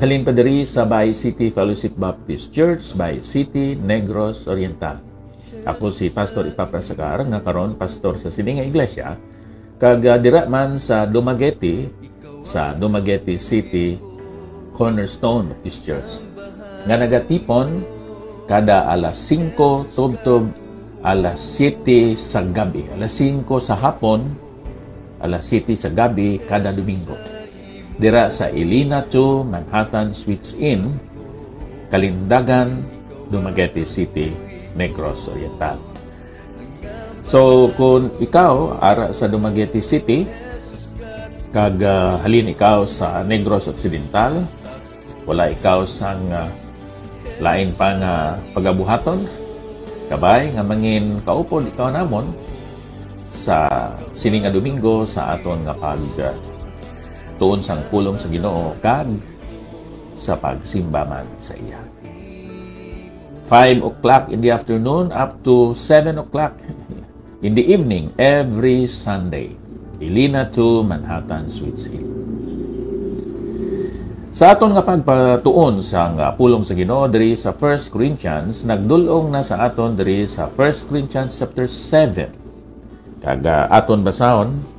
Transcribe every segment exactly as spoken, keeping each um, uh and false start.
Halin pa diri sa Bay City Fellowship Baptist Church, Bay City, Negros Oriental. Ako si Pastor Epafras Agar, nga karon pastor sa sini nga iglesia, kag, ah, dira man sa Dumaguete, sa Dumaguete City Cornerstone Baptist Church, nga nagatipon kada alas singko tubtob alas siyete sa gabi, alas singko sa hapon, alas siyete sa gabi kada Domingo, dira sa Elena two Manhattan Suites Inn, Kalindagan, Dumaguete City, Negros Oriental. So, kung ikaw ara sa Dumaguete City, kag, ah, halin ikaw sa Negros Occidental, wala ikaw sang, ah, lain pa nga pagabuhaton, kabay nga mangin kaupod ikaw namon sa sini nga Domingo sa aton nga pag, ah, tuon sang pulong sa Ginoo kag sa pagsimba man sa iya. Five o'clock in the afternoon up to seven o'clock in the evening every Sunday. Elena two Manhattan Suites Inn. Sa aton nga pagpatuon sang pulong sa Ginoo diri sa First Corinthians, nagdul-ong na sa aton diri sa First Corinthians chapter seven. Kag, ah, aton basahon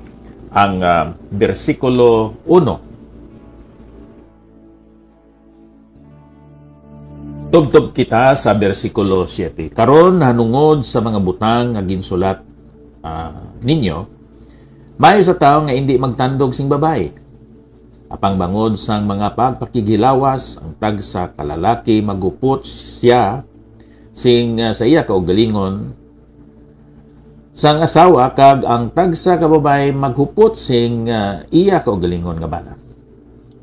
ang, ah, bersikulo uno. Tubtob kita sa bersikulo siyete. Karon, nahanungod sa mga butang nga ginsulat, ah, ninyo, maayo sa tawo nga indi magtandog sing babayi. Apang bangod sang mga pagpakighilawas, ang tagsa ka lalaki maghupot siya sing, ah, sa iya kaugalingon sang asawa, kag ang tagsa ka babayi maghupot sing, ah, iya kaugalingon nga bana.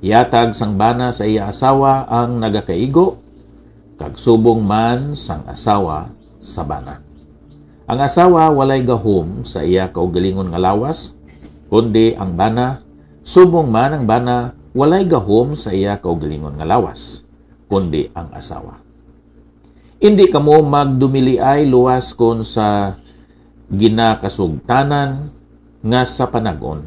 Ihatag sang bana sa iya asawa ang nagakaigo, kag subong man sang asawa sa bana. Ang asawa walay gahom sa iya kaugalingon nga lawas, kundi ang bana, subong man ang bana walay gahom sa iya kaugalingon nga lawas, kundi ang asawa. Indi kamo magdumiliay luas kon sa ginakasugtanan nga sa panag-on,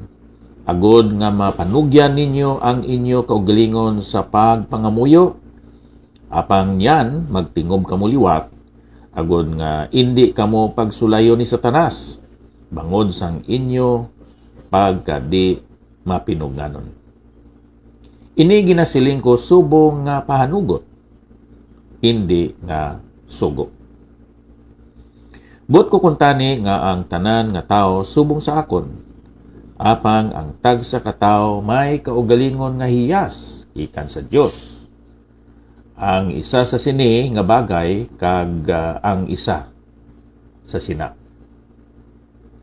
agod nga mapanugyan ninyo ang inyo kaugalingon sa pagpangamuyo. Apang niyan, magtingob kamo liwat, agod nga indi kamo pagsulayon ni Satanas, bangod sang inyo pagkadi mapinugnanon. Ini ginasiling ko subong nga pahanugot, indi nga sugo. Buot ko kuntani nga ang tanan nga tawo subong sa akon, apang ang tagsa ka tawo may kaugalingon nga hiyas gikan sa Dios, ang isa sa sini nga bagay kag, ah, ang isa sa sina.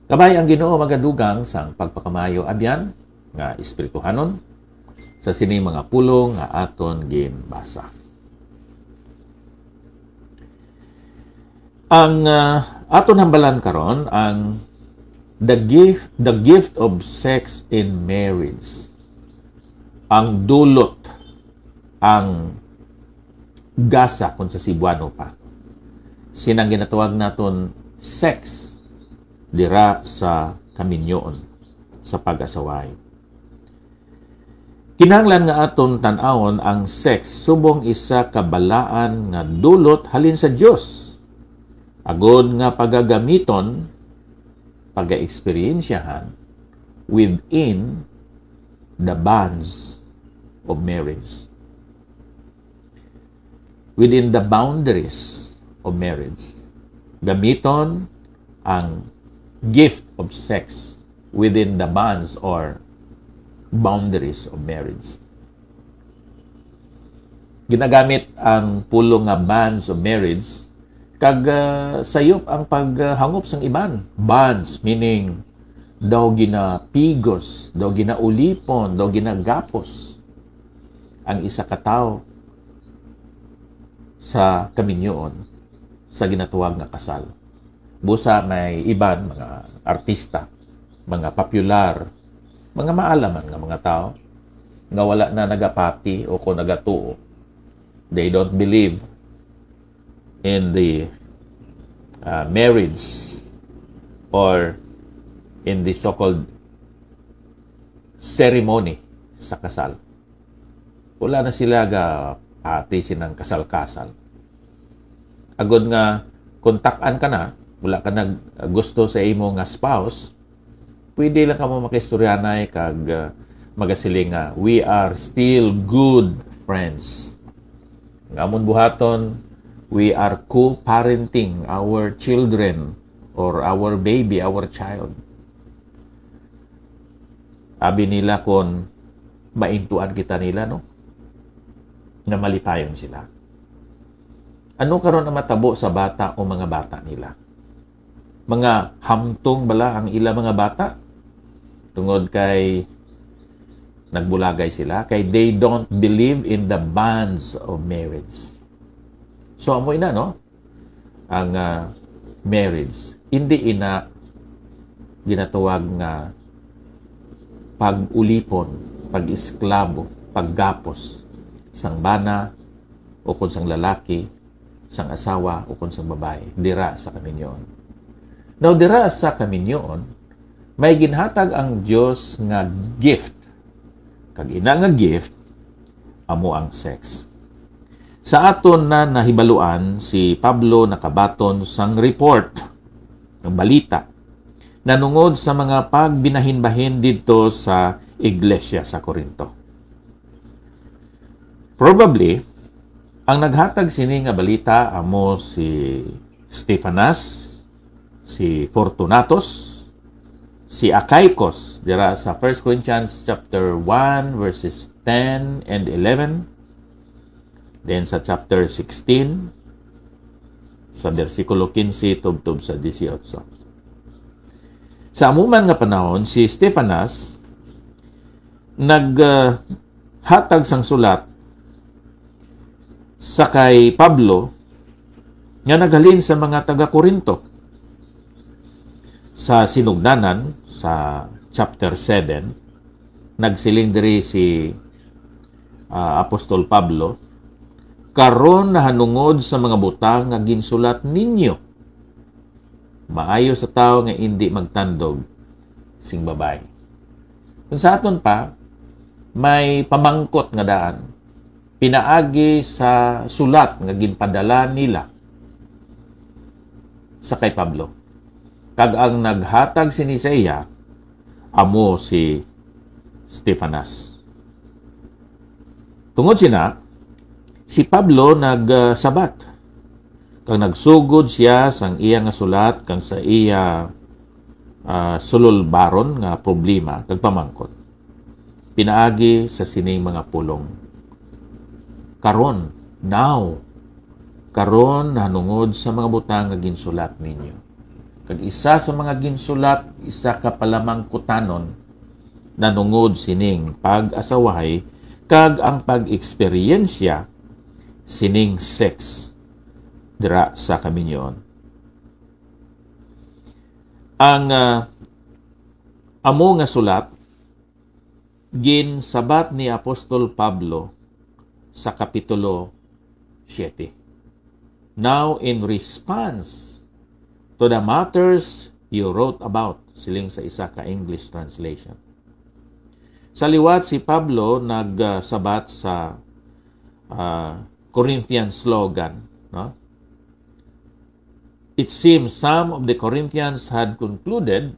Kabay, ang Ginoo magadugang sang pagpakamaayo abyan nga espirituhanon sa sini mga pulong nga aton ginbasa. Ang, ah, aton hambalan karon ang the gift, the gift of sex in marriage. Ang dulot, ang gasa, kung sa Cebuano pa, sinang ginatawag naton sex dira sa kaminyoon, sa pag-asaway. Kinahanglan nga aton tan-awon ang sex subong isa ka balaan nga dulot halin sa Dios, agod nga pagagamiton, pagaeksperyensyahan within the bonds of marriage. Within the boundaries of marriage. Gamiton ang gift of sex within the bonds or boundaries of marriage. Ginagamit ang pulong nga bonds of marriage kag, ah, sayop ang paghangop sang iban. Bonds, meaning daw ginapigos, daw ginaulipon, daw ginagapos ang isa ka tawo sa kaminyoon sa ginatawag nga kasal. Busa may iban, mga artista, mga popular, mga maalaman nga mga tawo nga wala na nagapati o kung nagatuo. They don't believe in the, uh, marriage or in the so-called ceremony sa kasal. Wala na sila ga pati sinang kasal-kasal. Agod nga, kung tak-an ka na, wala ka nag gusto sa imo nga spouse, pwede lang kamo makistoryanay kag, ah, magasiling nga, "We are still good friends." Ang amon buhaton, we are co-parenting our children or our baby, our child. Abi nila, kon maintuan kita nila, no, nga malipayon sila. Ano karon ang matabo sa bata o mga bata nila? Mga hamtong bala ang ila mga bata? Tungod kay nagbulagay sila, kay they don't believe in the bonds of marriage. So, amo ina, no? Ang, ah, marriage, hindi ina ginatawag nga pag-ulipon, pag-esklabo, paggapos sang bana o kon sang lalaki, sang asawa o kon sang babayi dira sa kaminyoon. Now, dira sa kaminyoon, may ginhatag ang Dios nga gift. Kag ina nga gift, amo ang sex. Sa aton na nahibaluan, si Pablo nakabaton sang report, ang balita, nanungod sa mga pagbinahinbahin didto sa iglesia sa Corinto. Probably, ang naghatag sini nga balita amo si Stephanas, si Fortunatus, si Achaicos, dira sa First Corinthians chapter one, verses ten and eleven, then sa chapter sixteen, sa bersikulo quince tubtob sa dieciocho. Sa amo man nga panahon, si Stephanas nag, ah, hatag sang sulat sa kay Pablo nga naghalin sa mga taga-Corinto. Sa sinugdanan, sa chapter seven, nagsiling diri si, ah, Apostol Pablo, "Karon nahanungod sa mga butang nga ginsulat ninyo, maayo sa tawo nga indi magtandog sing babayi." Kung sa aton pa, may pamangkot nga daan pinaagi sa sulat nga ginpadala nila sa kay Pablo. Kag ang naghatag sini sa iya amo si Stephanas. Tungod sina, si Pablo nagsabat kag nagsugod sia sang iya nga sulat kag sa iya, ah, sulolbaron nga problema kag pamangkot pinaagi sa sining mga pulong. Karon, now, karon nahanungod sa mga butang nga ginsulat ninyo. Kag isa sa mga ginsulat, isa ka palamangkutanon nanungod sining pag-asawahay kag ang pag-eksperyensya sining sex dira sa kaminyoon. Ang, ah, amo nga sulat ginsabat ni Apostol Pablo sa Kapitulo siete. "Now, in response to the matters you wrote about," siling sa isa ka English translation. Sa liwat, si Pablo nagsabat sa, ah, Corinthian slogan, no? It seems some of the Corinthians had concluded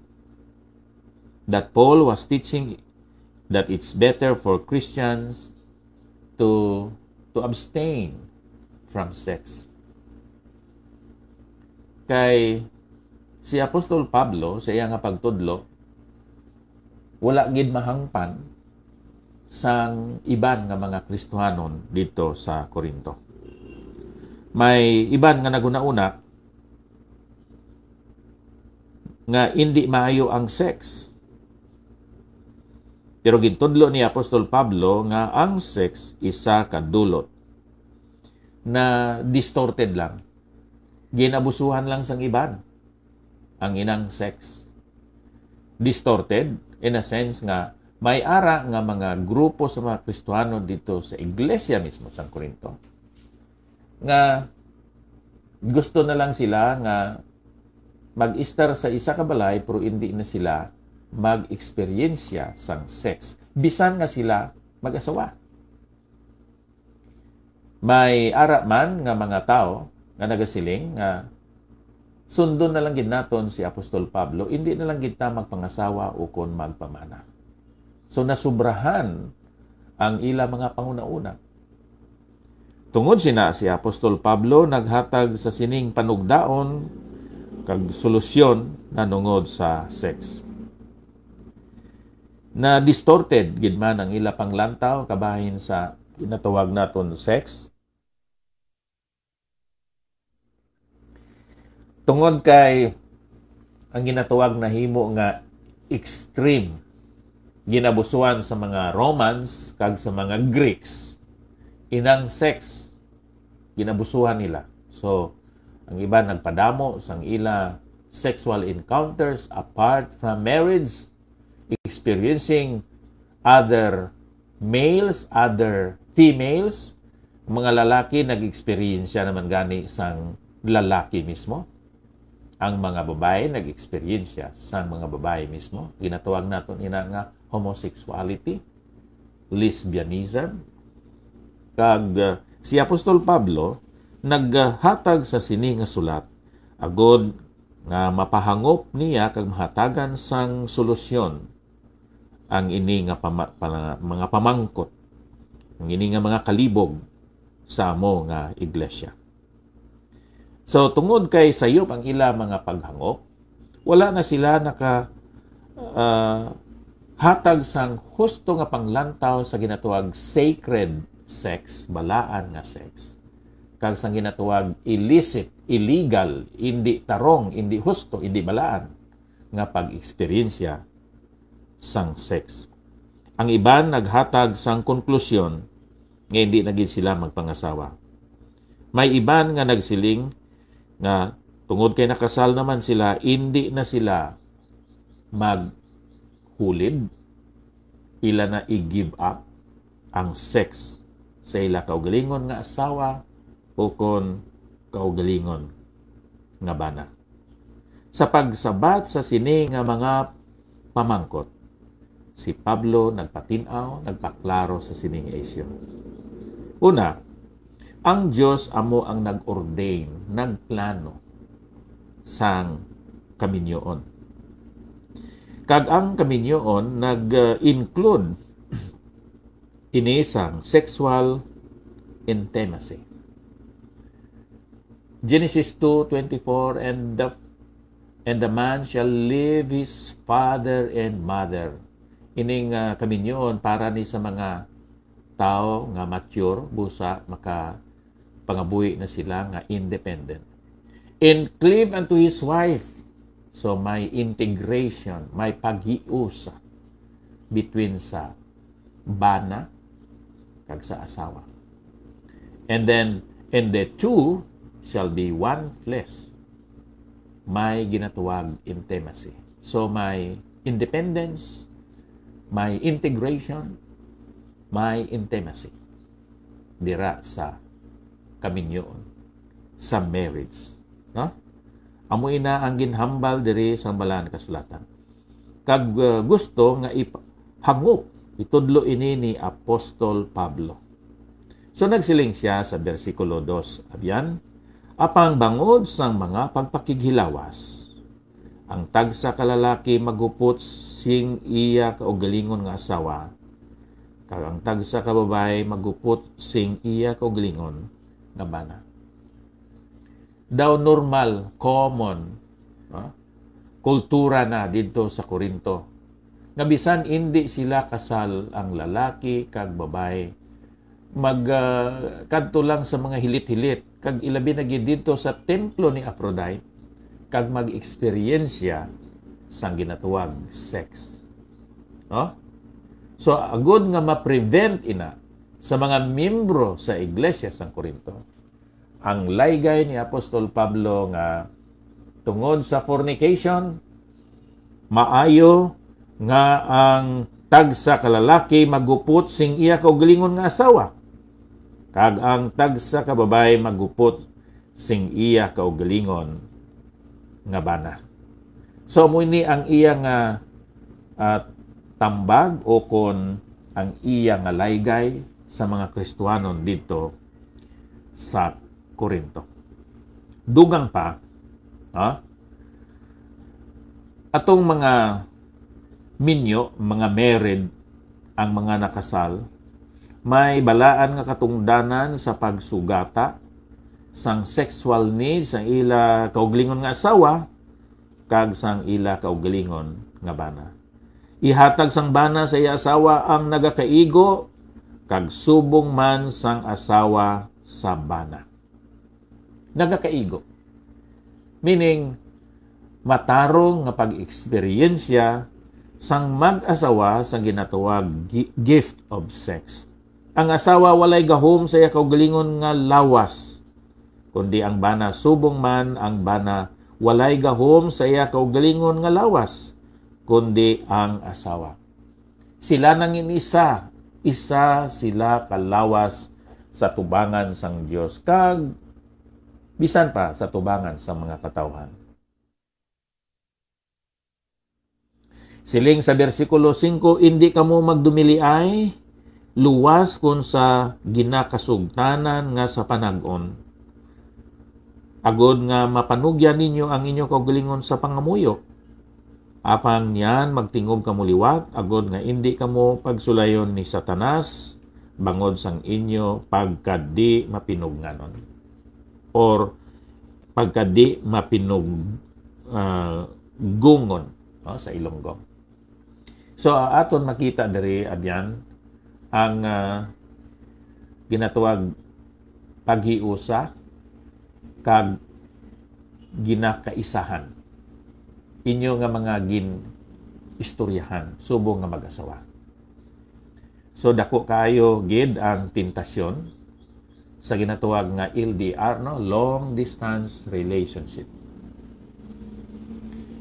that Paul was teaching that it's better for Christians to, to abstain from sex. Kay si Apostol Pablo, sa iya nga pagtudlo, wala gid mahangpan sang iban nga mga Kristiyanon didto sa Corinto. May iban nga naghunahuna nga indi maayo ang sex. Pero gintudlo ni Apostol Pablo nga ang sex isa ka dulot na distorted lang. Ginabusuhan lang sang iban ang inang sex. Distorted in a sense nga may ara nga mga grupo sa mga Kristiyanon didto sa iglesia mismo sa Corinto nga gusto na lang sila nga mag-istar sa isa ka balay, pero hindi na sila mag-eksperyensya sang sex, bisan nga sila mag-asawa. May ara man nga mga tawo nga nagasiling nga sundon na lang gid naton si Apostol Pablo, indi na lang gid ta magpangasawa ukon magpamana. So, nasubrahan ang ila mga panghunahuna. Tungod sina, si Apostol Pablo naghatag sa sining panugdaon kag solusyon nanungod sa sex. Na distorted gid man ang ila panglantaw kabahin sa ginatawag naton sex. Tungod kay ang ginatawag nahimo nga extreme, ginabusuan sa mga Romans kag sa mga Greeks, inang sex, ginabusuhan nila. So, ang iban nagpadamo sang ila sexual encounters apart from marriage, experiencing other males, other females. Ang mga lalaki nag-eksperyensya naman gani sang lalaki mismo. Ang mga babayi nag-eksperyensya sang mga babayi mismo. Ginatawag naton ina nga homosexuality, lesbianism. Kag, uh, si Apostol Pablo naghatag sa sini nga sulat agod nga mapahangop niya kag mahatagan sang solusyon ang ini nga pama-, pala-, mga pamangkot, ang ini nga mga kalibog sa amo nga iglesia. So, tungod kay sayop ang ila mga paghangop, wala na sila naka, ah, hatag sang husto nga panglantaw sa ginatawag sacred sex, balaan nga sex, kag sang ginatawag illicit, illegal, indi tarong, indi husto, indi balaan nga pag-eksperyensya sang sex. Ang iban naghatag sang konklusyon nga hindi na gid sila magpangasawa. May iban nga nagsiling nga tungod kay nakasal naman sila, hindi na sila maghulid, ila na i-give up ang sex sa ila kaugalingon nga asawa ukon kaugalingon nga bana. Sa pagsabat sa sini nga mga pamangkot, si Pablo nagpatin-aw, nagpaklaro sa sini nga isyu. Una, ang Dios amo ang nag-ordain, nagplano sang kaminyoon. Kag ang kaminyoon nag-include ini sang sexual intimacy. Genesis two twenty-four, "And the, and the man shall leave his father and mother." Ining, ah, kaminyoon para ni sa mga tawo nga mature, busa makapangabuhi na sila nga independent. "And cleave unto his wife." So, may integration, may paghiusa between sa bana kag sa asawa. And then, "And the two shall be one flesh." May ginatawag intimacy. So, may independence, may integration, may intimacy dira sa kaminyoon, sa marriage, no? Amo ina ang ginhambal diri sa Balaan Kasulatan. Kag, uh, gusto nga ipahangop, itudlo ini ni Apostol Pablo. So, nagsiling siya sa bersikulo dos, abyan, "Apang bangod sang mga pagpakighilawas, ang tagsa ka lalaki maghupot sing iya kaugalingon nga asawa, kag ang tagsa ka babayi maghupot sing iya kaugalingon nga bana." Daw normal, common, no? Kultura na didto sa Corinto, nga bisan indi sila kasal, ang lalaki kag babayi mag, ah, kadto lang sa mga hilit-hilit, kag ilabi na gid didto sa templo ni Aphrodite, kag mag-eksperyensya sang ginatawag sex. No? So, agud nga ma-prevent ina sa mga miyembro sa iglesia sang Corinto, ang laygay ni Apostol Pablo nga tungod sa fornication, maayo nga ang tagsa ka lalaki maghupot sing iya kaugalingon nga asawa, kag ang tagsa ka babayi maghupot sing iya kaugalingon nga bana. So, amo ini ang iya nga, ah, tambag, o kon ang iya nga laygay sa mga Kristiyanon didto sa Corinto. Dugang pa, ha? Atong mga minyo, mga married, ang mga nakasal, may balaan nga katungdanan sa pagsugata sang sexual needs sang ila kaugalingon nga asawa kag sang ila kaugalingon nga bana. Ihatag sang bana sa iya asawa ang nagakaigo, kag subong man sang asawa sa bana. Nagakaigo. Meaning, matarong nga pag-eksperyensya sang mag-asawa sa ginatawag gi-, gift of sex. Ang asawa walay gahom sa iya kaugalingon nga lawas, kundi ang bana. Subong man, ang bana walay gahom sa iya kaugalingon nga lawas, kundi ang asawa. Sila nangin isa, isa sila ka lawas sa tubangan sang Dios, kag bisan pa sa tubangan sa mga katawhan. Siling sa bersikulo singko, "Indi kamo magdumiliay, luwas kon sa ginakasugtanan nga sa panag-on, agod nga mapanugyan ninyo ang inyo kaugalingon sa pangamuyo. Apang niyan, magtingog kamo liwat, agod nga indi kamo pagsulayon ni Satanas bangod sang inyo pagkadi mapinugnganon," or pagkadi mapinug-, ah, gungon, no, sa Ilonggo. So, aton makita diri, abyan, ang, ah, ginatawag paghiusa kag ginakaisahan. Inyo nga mga gin-istoryahan subong nga mag-asawa. So, dako kaayo gid ang tentasyon sa ginatawag nga L D R, no? Long distance relationship.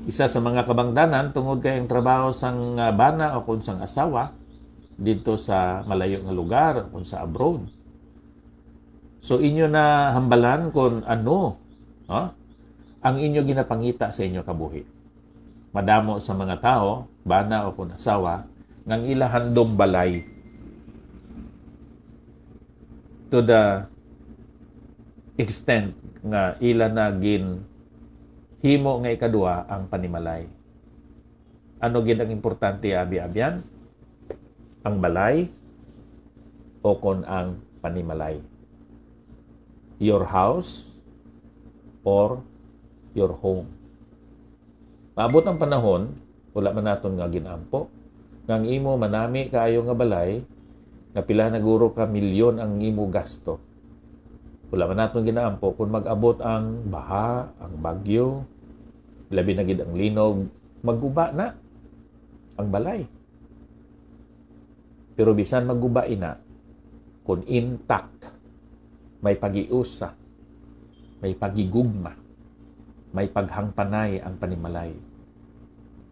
Isa sa mga kabangdanan tungod kay ang trabaho sang, ah, bana o kon sang asawa didto sa malayo nga lugar o kon sa abroad. So, inyo na hambalan kon ano, ha? Ang inyo ginapangita sa inyo kabuhi. Madamo sa mga tawo, bana o kon asawa, nga ang ila handom balay to the extent nga ila na ginhimo nga ikadua ang panimalay. Ano gid ang importante, abi-abian? Ang balay o kon ang panimalay? Your house or your home? Maabot ang panahon, wala man naton nga gin-ampo, nga ang imo manami kaayo nga balay, nga pila na guro ka milyon ang imo gasto. Wala man naton ginaampo kung mag-abot ang baha, ang bagyo, labi na gid ang linog, magguba na ang balay. Pero bisan magguba ina, kung intact, may paghiusa, may paghigugma, may paghangpanay ang panimalay,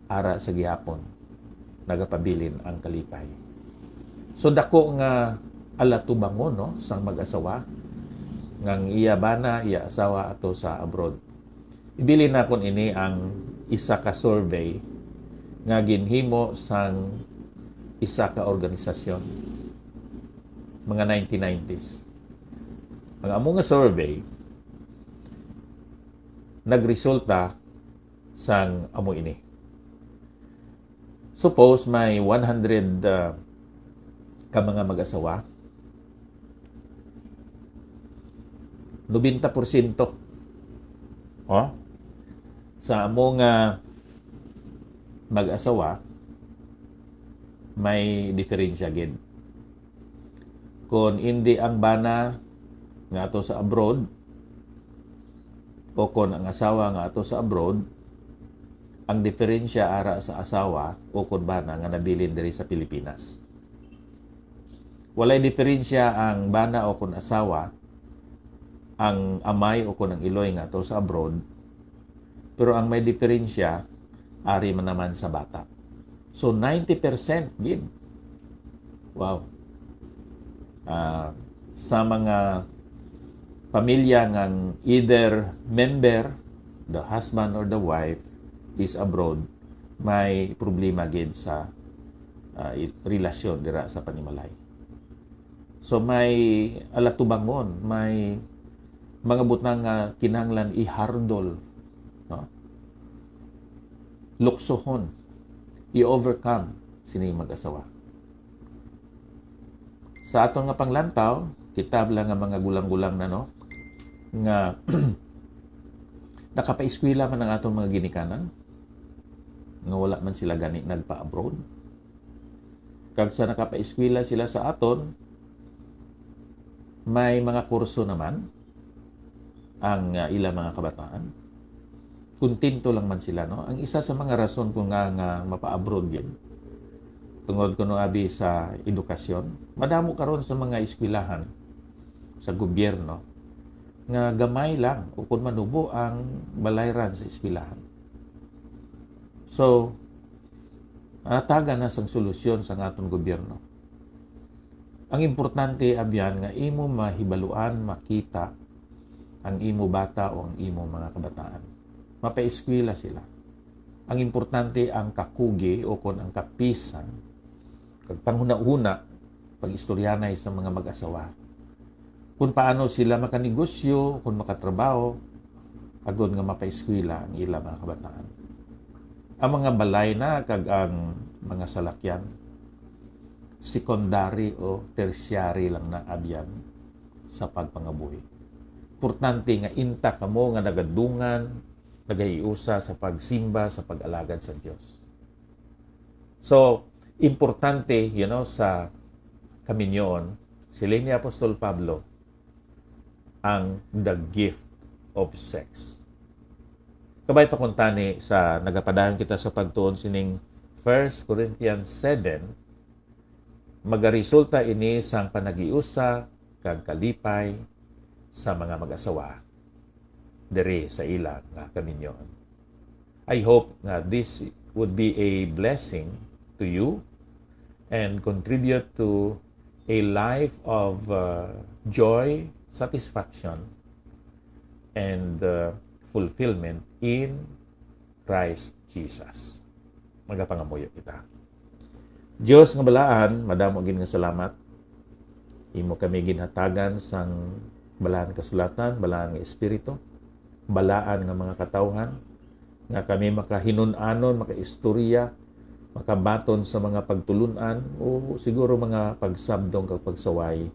ara sa gihapon nagapabilin ang kalipay. So, dako nga alatubangon, no, sang mag-asawa, nga ang iya bana, iya asawa ato sa abroad. Ibilin nakon ini ang isa ka survey nga ginhimo sang isa ka organisasyon, mga nineteen nineties. Ang amo nga survey nagresulta sang amo ini. Suppose may one hundred, ah, ka mga mag-asawa, nobenta porsyento, oh, sa amo nga mag-asawa, may diferensya gid. Kon indi ang bana nga ato sa abroad, o kon ang asawa nga ato sa abroad, ang diferensya ara sa asawa o kon bana nga nabilin diri sa Pilipinas. Walay diferensya ang bana o kon asawa, ang amay o kon ang iloy nga ato sa abroad, pero ang may diferensya, ari man naman sa bata. So, ninety percent gid. Wow. Ah, sa mga pamilya nga either member, the husband or the wife, is abroad, may problema gid sa, ah, i-, relasyon dira sa panimalay. So, may alatubangon, may mga butang nga kinahanglan ihardol, no? Luksohon, i-overcome sini mag-asawa. Sa aton nga panglantaw, kita lang nga mga gulang-gulang na, no, nga nakapaeskwela man ang aton mga ginikanan, nga wala man sila gani nagpa-abroad. Kag sa nakapaeskwela sila sa aton, may mga kurso naman ang, ah, ila mga kabataan. Kontento lang man sila, no? Ang isa sa mga rason ko nga, nga mapa-abroad gyud, tungod kuno abi sa edukasyon, madamo karon sa mga eskwelahan sa gobyerno nga gamay lang o kun manubo ang balayran sa eskwelahan. So, natagan na sang solusyon sa aton gobyerno. Ang importante, abyan, nga imo mahibaluan, makita ang imo bata o ang imo mga kabataan. Mapaeskwela sila. Ang importante ang kakugi o kon ang kapisan kag panghunahuna pag-istoryanay sa mga mag-asawa, kung paano sila makanegosyo, kung makatrabaho, agod nga mapaeskwela ang ila mga kabataan. Ang mga balay na kag ang mga salakyan, secondary o tertiary lang na, abyan, sa pagpangabuhi. Importante nga intak kamo nga nagadungan, nagahiusa sa pagsimba, sa pag-alagad sa Dios. So, importante, you know, sa kaminyoon, siling ni Apostol Pablo, ang the gift of sex. Kabay pa kuntani sa nagapadayon kita sa pagtuon sining First Corinthians seven, magaresulta ini sang panaghiusa kag kalipay sa mga mag-asawa diri sa ila nga kaminyoon. I hope nga this would be a blessing to you and contribute to a life of, uh, joy, satisfaction, and, uh, fulfillment in Christ Jesus. Magapangamuyo kita. Dios nga balaan, madamo gid nga salamat. Imo kami ginhatagan sang balaan kasulatan, balaan nga espiritu, balaan nga mga katawhan, nga kami makahinun-anon, makaistorya, makabaton sa mga pagtulun-an, o siguro mga pagsabdong kag pagsaway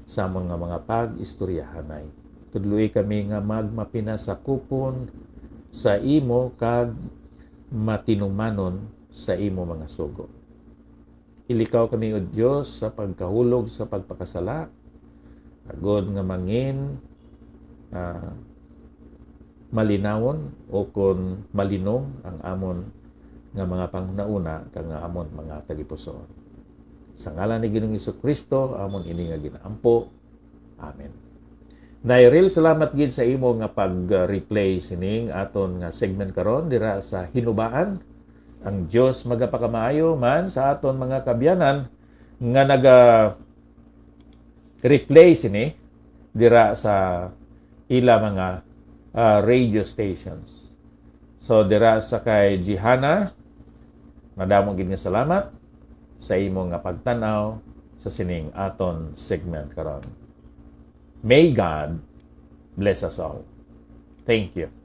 sa mga, mga pag-istoryahanay. Tudloi kami nga magmapinasakupon sa imo kag matinumanon sa imo mga sugo. Ilikaw kami, O Dios, sa pagkahulog sa pagpakasala, agod nga mangin, ah, malinawon o kon malinong ang amon nga mga panghunahuna kag nga amon mga tagipusoon. Sa ngalan ni Ginoong Jesu-Cristo, amon ini nga ginaampo. Amen. Nairil, salamat gid sa imo nga pag-replay sining aton nga segment karon dira sa Hinubaan. Ang Dios magapakamaayo man sa aton mga kabyanan nga naga-replay sini dira sa ila mga, ah, radio stations. So, dira sa kay Jihana, madamo gid nga salamat sa imo nga pagtan-aw sa sining aton segment karon. May God bless us all. Thank you.